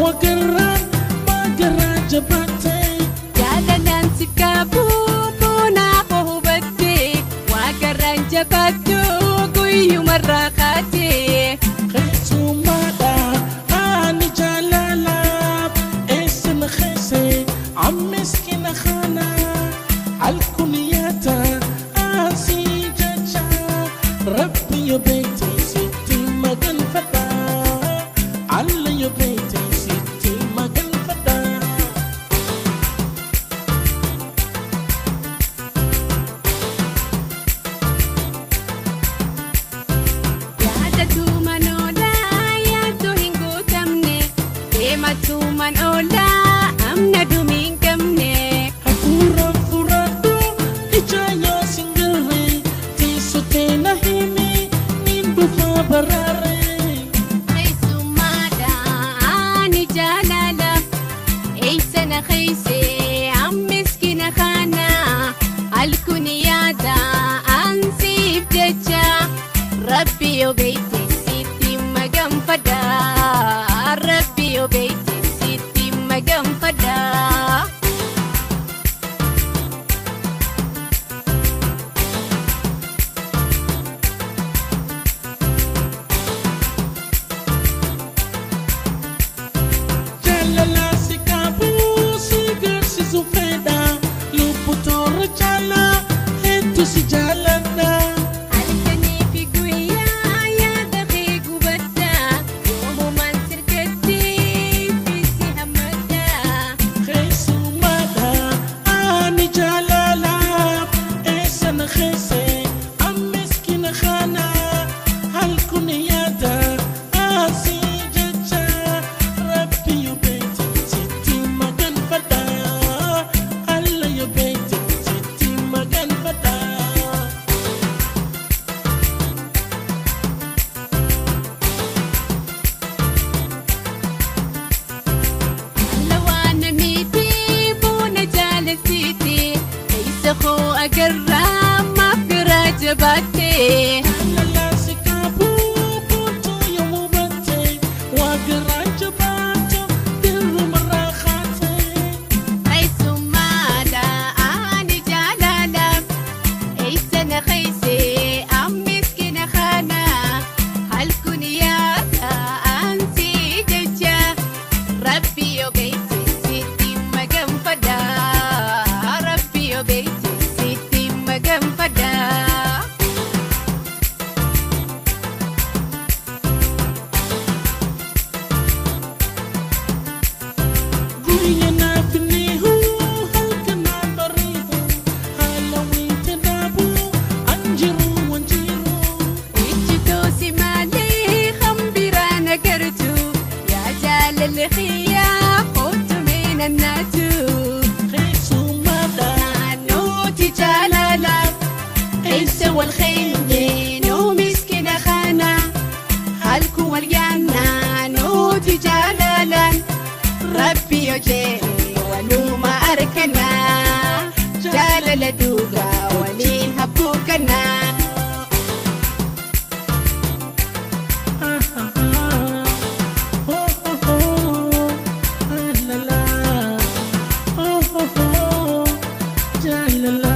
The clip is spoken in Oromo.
Wagaraan magaraa jabaatee. Jaalalaan si qabu boonaa hubattee wagaraan jabaattu guyyumarraa kaatee. Keessumaadha ani jaalalaaf eessa na keesse ammiskina kana alkuniyaata asii jecha rabbi yoo beekte sitti maganfadha alla yoo beekte sitti maganfadha. Yaadatu manoolaa yaaddu hin guutamne deematu manoolaa amna dhumii hin qabne. Hafuura furaadhu ija yoo singirre teessoo teena himi niin dhufa baraare. Keessumaadha ani jaalala eessa na keesse ammiskina kana alkuniyaata ansiif jecha rabbi yoo beekte sitti maganfadha rabbi yoo beekte sitti maganfadha. Jaalala si qabu si garsiisu fedha lubbu toora jaalaa hedduu si jaaladha. Halkanii fi guyyaa yaada kee gubadha yoomumaan sirkatti fi hammadha. Keessumaadha ani jaalalaaf eessa na keesse ammiskina kana halkuniyaata asii jecha rabbi yoo beekte sitti maganfadha alla yoo beekte sitti maganfadha. Lawaan miti boona jaallattiiti keessa koo agarraa maaf garaa jabaattee. Jaalala si qabu boontuu yoo hubatte waa garaa jabaatu dirrumarraa kaate. Keessumaadha ani jaalala eessa na keesse ammiskina kana halkuniyaata ansi jecha rabbi yoo beekte sitti maganfadha rabbi yoo beekte sitti maganfadha. Guyya naaf nihu halkan naan bariihu haala wiinte dhaabu anjiru wanjiru. Ijjitoo si malee hambiraan agartu yaa jaalalli xiyyaa kootu meenannaatu. Keessumaadha Nuti jaalala eessa wal keenye nuu miskina kana halku wal yaanna nuti jaalalaan rabbi yoo jedhe waluma argana jaalala dhugaa waliin habbuukanna. Oh oh oh la la oh oh oh jaalala.